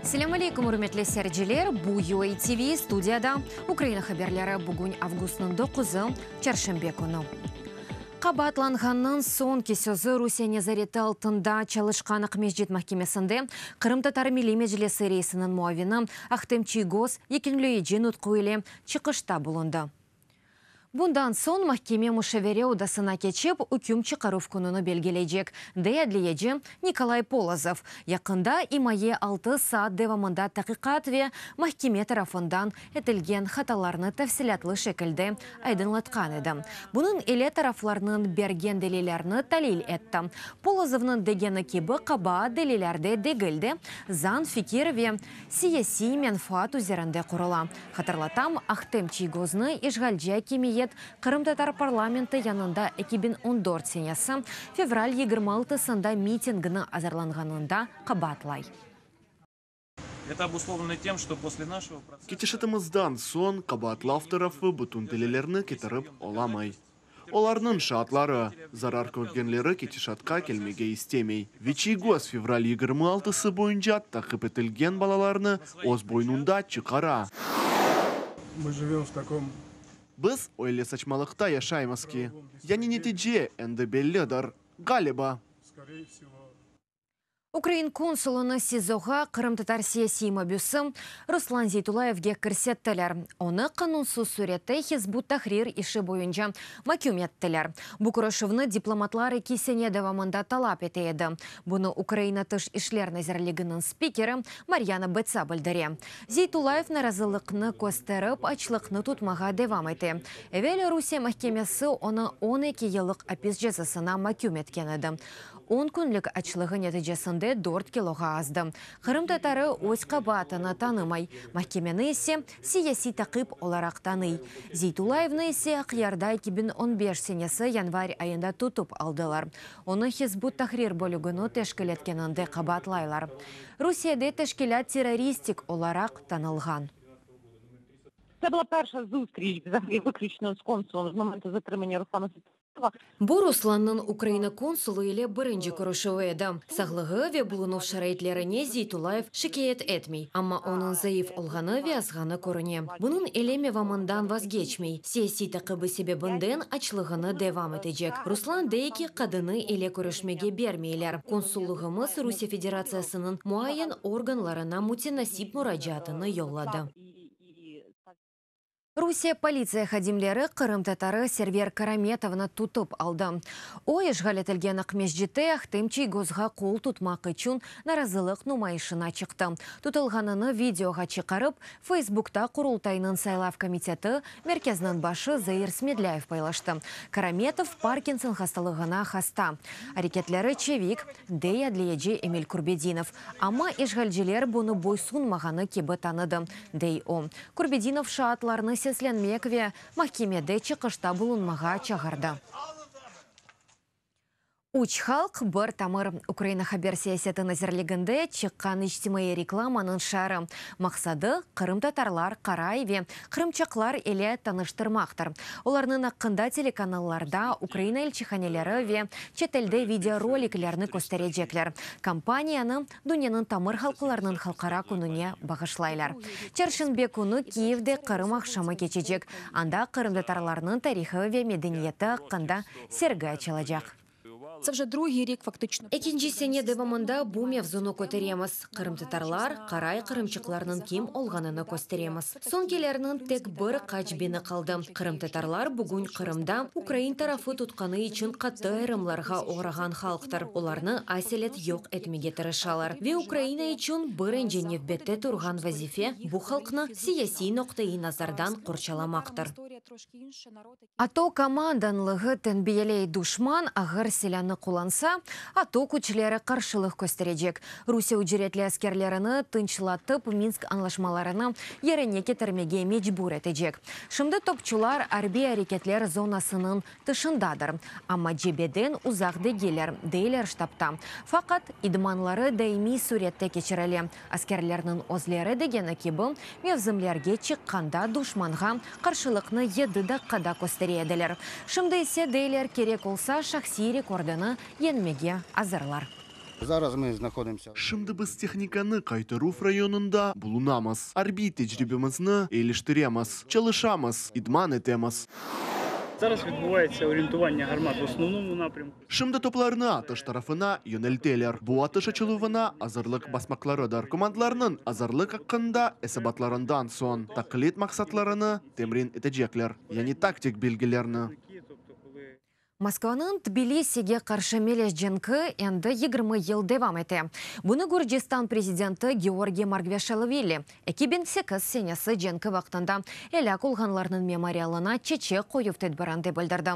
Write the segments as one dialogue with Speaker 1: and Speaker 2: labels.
Speaker 1: Selâm aleyküm, ürmetli seyirciler! Bu UA TV studiyada Ukraina haberleri bugün avgustnıñ doquzı, çarşenbe künü. Qabaatlanğannıñ soñki sözü Rusiye nezareti altında çalışqan Aqmescit mahkemesinde Qırımtatar Milliy Meclisi reisiniñ muavini Ahtem Çiygoz yekünleyici nutqu ile çıqışta bulundı. Bundan soñ mahkeme muşavere odasına keçip, üküm çıqaruv kününi belgileycek, dey adliyeci Nikolay Polozov. Yaqında imaye altı saat devamında taqiqat ve mahkeme tarafından etilgen hatalarnı tafsilâtlı şekilde aydınlatqan edi. Bunıñ ile taraflarnıñ bergen delillerni talil etti. Polozovnıñ degeni kibi, qabaat delillerde degil de, zan, fikir ve siyasiy menfaat üzerinde qurula. Hatırlatam, Ahtem Çiygoznı işğalci akimiyet qırımtatar parlamenti yanında 2014 senesi fevral 26-sında mitingni azırlanğanında qabaatlay.
Speaker 2: Это обусловлено тем, что после нашего процесса...
Speaker 3: Ketişatımızdan soñ qabaatlav tarafı bütün delillerni ketirip olamay. Olarnıñ şaatları, zarar körgenleri ketişatqa kelmege istemey. Ve Çiygoz fevral 26-sı boyunca taqip etilgen balalarnı öz boynunda çıqara.
Speaker 4: Мы живем в таком
Speaker 3: Biz öyle saçmalıqta yaşaymız ki, yani netice endi bellidir, ğaliba.
Speaker 4: Скорее всего.
Speaker 1: Ukrain konsulını SİZOğa qırımtatar siyasiy mabüsi Ruslan Zeytullayevge kirsettiler. Onı qanunsız sürette Hizb ut-Tahrir işi boyunca maküm ettiler. Bu körüşüvni diplomatlar eki sene devamında talap ete edi. Bunı Ukraina Tış işler nazirliginiñ spikeri Maryana Betsa bildire. Zeytullayev narazılıqnı kösterip, açlıqnı tutmağa devam ete. Evel Rusiye mahkemesi onı 12 yıllıq apis cezasına maküm etken edi. 10 künlik açlığı neticesinde 4 kiloğa azdı. Qırımtatarı öz qabaatını tanımay, mahkemeni ise siyasiy taqip olaraq tanıy. Zeytullayevni ise Aqyarda 2015 senesi yanvar ayında tutıp aldılar. Onı Hizb ut-Tahrir bölügini teşkil etkeninde qabaatlaylar. Rusiyede teşkilât terroristik olaraq tanılğan.
Speaker 5: Це була перша зустріч взагалі виключно з консулом з моменту затримання Руслана Ситова.
Speaker 1: Bu Ruslannıñ Ukraina konsulı ile birinci körüşüvi edi. Sağlığı ve bulunuv şaraitlerine Zeytullayev şikâyet etmey, amma onıñ zayıf olğanı ve azğanı körüne. Bunıñ ile mevamından vazgeçmey. Siyasiy taqibi sebebinden açlığını devam etecek. Ruslan dey ki, qadını ile körüşmege bermeyler. Konsullığımız Rusiye Federatsiyasınıñ muayyen organlarına mütenasip muracaatını yolladı. Rusiye politsiya hadimleri qırımtatarı Server Karametovnı tutıp aldı. O, işğal etilgen Aqmescitte Ahtem Çiygozğa qol tutmaq içün narazılıq numayışına çıqtı. Tutulğanını videoğa çıqarıp, Feysbukta Qurultaynıñ saylav komiteti merkeziniñ başı Zair Smedlâyev paylaştı. Karametov Parkinson hastalığına hasta. Areketleri çevik, dey adliyeci Emil Kurbedinov. Amma işğalciler bunı boysunmağanı kibi tanıdı, dey o. Kurbedinov şaatlarnı seslenmek ve mahkemede çıqışta bulunmağa çağırdı. Üç halq, bir tamır. Ukraina haber siyaseti nazirliginde çıqqan içtimaiy reklamanıñ şiarı. Maqsadı, qırımtatarlar, qaray ve qırımçaqlar ile tanıştırmaqtır. Olarnıñ aqqında telekanallarda, Ukraina elçihaneleri ve çetelde videoroliklerni kösterecekler. Kampaniyanı Dünyanıñ tamır halqlarınıñ halqara kününe bağışlaylar. Çarşenbe künü Kiyevde Qırım aqşamı keçecek, anda qırımtatarlarnıñ tarihı ve medeniyeti aqqında sergi açılacaq.
Speaker 6: Це вже другий рік фактично.
Speaker 1: Ekinci sene devamında bu mevzunı köteremiz. Qırımtatarlar, qaray qırımçaqlarnıñ kim olğanını kösteremiz. Soñkileriniñ tek bir qaç biñi qaldı. Qırımtatarlar bugün Qırımda ukrain tarafı tutqanı içün qattı ayırımlarğa oğrağan halqtır. Olarnı aselet yoq etmege tırışalar. Ve Ukraina içün birinci nevbette turğan vazife bu halqnı siyasiy noqtaiy nazardan qorçalamaqtır. ATO komandanlığı tenbiyeley, duşman ağır silânı qullansa, ATO küçleri qarşılıq kösterecek. Rusiye ücretli askerlerini tınçlatıp, Minsk añlaşmalarını yerine ketirmege mecbur etecek. Şimdi topçular arbiy areketler zonasınıñ tışındadır, amma cebeden uzaq degiller, deyler ştabta. Faqat idmanları daimiy sürette keçirile. Askerlerniñ özleri degeni kibi, mevzimlerge çıqqanda duşmanğa qarşılıqnı yedi daqqada köstere ediler. Şimdi ise, deyler, kerek olsa, şahsiy rekordını yeñmege azırlar.
Speaker 7: Zaraz mı znahodimsâ.
Speaker 3: Şimdi biz tehnikanı qaytaruv rayonında bulunamız, arbiy tecribemizni eyiliştiremiz, çalışamız, idman etemiz.
Speaker 8: Zaraz vidbuvayetsâ oriyentuvannâ garmat v osnovnomu naprâmku.
Speaker 3: Şimdi toplarnı atış tarafına yönelteler. Bu atış açıluvına azırlıq basmaqlarıdır. Komandlarnıñ azırlıq aqqında esabatlarından soñ, taqlit maqsatlarını temrin etecekler, yani taktik bilgilerni.
Speaker 1: Moskvanıñ Tbilisige qarşı melez cenki endi 20 yıl devam ete. Bunı Gürcistan prezidenti Georgiy Margveşelvili 2008 senesi cenki vaqtında elâk olğanlarnıñ memorialına çeçek qoyuv tedbirinde bildirdi.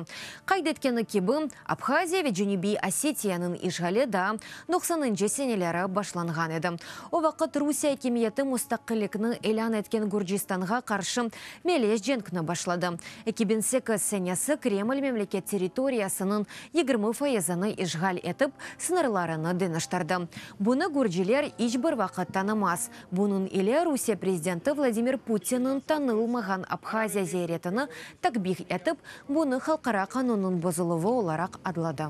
Speaker 1: Qayd etkeni kibi, Abhaziya ve Cenübiy Osetiyanıñ işğali daa doqsanıncı seneleri başlanğan edi. O vaqıt Rusiye akimiyeti mustaqillikni ilân etken Gürcistanğa qarşı melez cenkni başladı. 2008 senesi Kreml memleket territoriyasınıñ 20 fayızını işğal etip, sıñırlarını deñiştirdi. Bunı gürciler iç bir vaqıt tanımaz. Bunıñ ile Rusiye prezidenti Vladimir Putinniñ tanılmağan Abhaziya ziyaretini takbih etip, bunı halqara qanunnıñ bozuluvı olaraq adladı.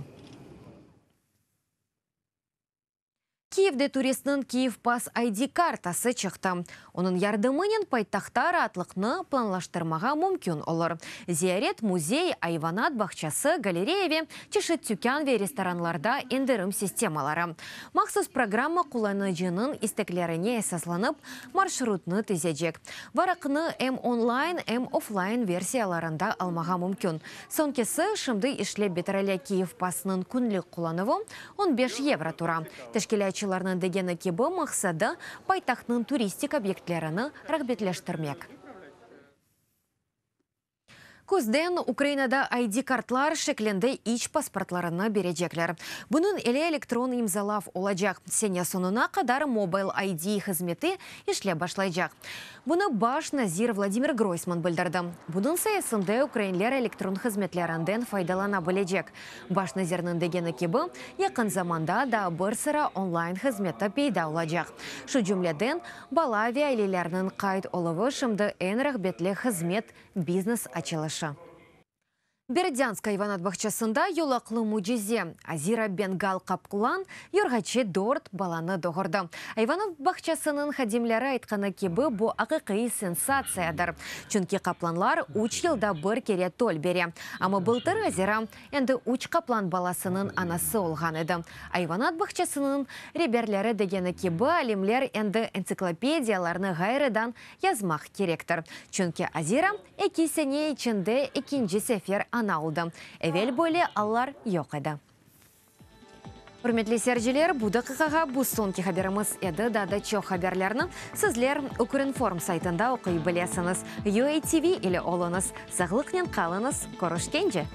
Speaker 1: Kiyevde turistniñ Kyiv Pass ID kartası çıqtı. Onıñ yardımınen paytahtta raatlıqnı planlaştırmağa mümkün olur. Ziyaret, müzey, ayvanat bağçası, galereya ve çeşit tükân ve restoranlarda endirim sistemaları. Mahsus programma qullanıcınıñ isteklerine esaslanıp, marşrutnı tizecek. Varaqnı em onlayn, em oflayn versiyalarında almağa mümkün. Soñkisi şimdi işlep bitirile Kyiv Passnıñ künlik qullanuvı on beş yevro tura. Teşkilâtçılarnıñ degeni kibi, maqsadı, paytahtnıñ turistik obyektlerini rağbetleştirmek. Küzden Ukrainada ID-kartlar şeklinde iç pasportlarını berecekler. Bunıñ ile elektron imzalav olacaq. Sene soñuna qadar Mobile ID hızmeti işlep başlaycaq. Bunı baş nazir Vladimir Groysman bildirdi. Bunıñ sayesinde ukrainler elektron hızmetlerinden faydalana bilecek. Baş nazirniñ degeni kibi, yaqın zamanda daa bir sıra onlayn hızmeti peyda olacaq. Şu cümleden, bala ve ailelerniñ qayd oluvı şimdi eñ rağbetli hızmet biznes açılışı. Berdânsk ayvanat bağçasında yolaqlı mücize, Azira bengal qaplan yorğaçı dört balanı doğurdı. Ayvanat bağçasınıñ hadimleri aytqanı kibi, bu aqiqiy sensatsiyadır, çünki qaplanlar üç yılda bir kere tol bere. Amma bıltır Azira endi üç qaplan balasınıñ anası olğan edi. Ayvanat bağçasınıñ reberleri degeni kibi, alimler endi entsiklopediyalarnı ğayrıdan yazmaq kerektir, çünki Azira eki sene içinde ekinci sefer ana oldı. Evel böyle allar yoq edi. Ürmetli seyirciler, bu daqiqağa bu soñki haberimiz edi. Daa da çoq haberlerni sizler Ukrinform saytında oquy bilesiñiz. UATV ile oluñız. Sağlıqnen qalıñız. Körüşkence!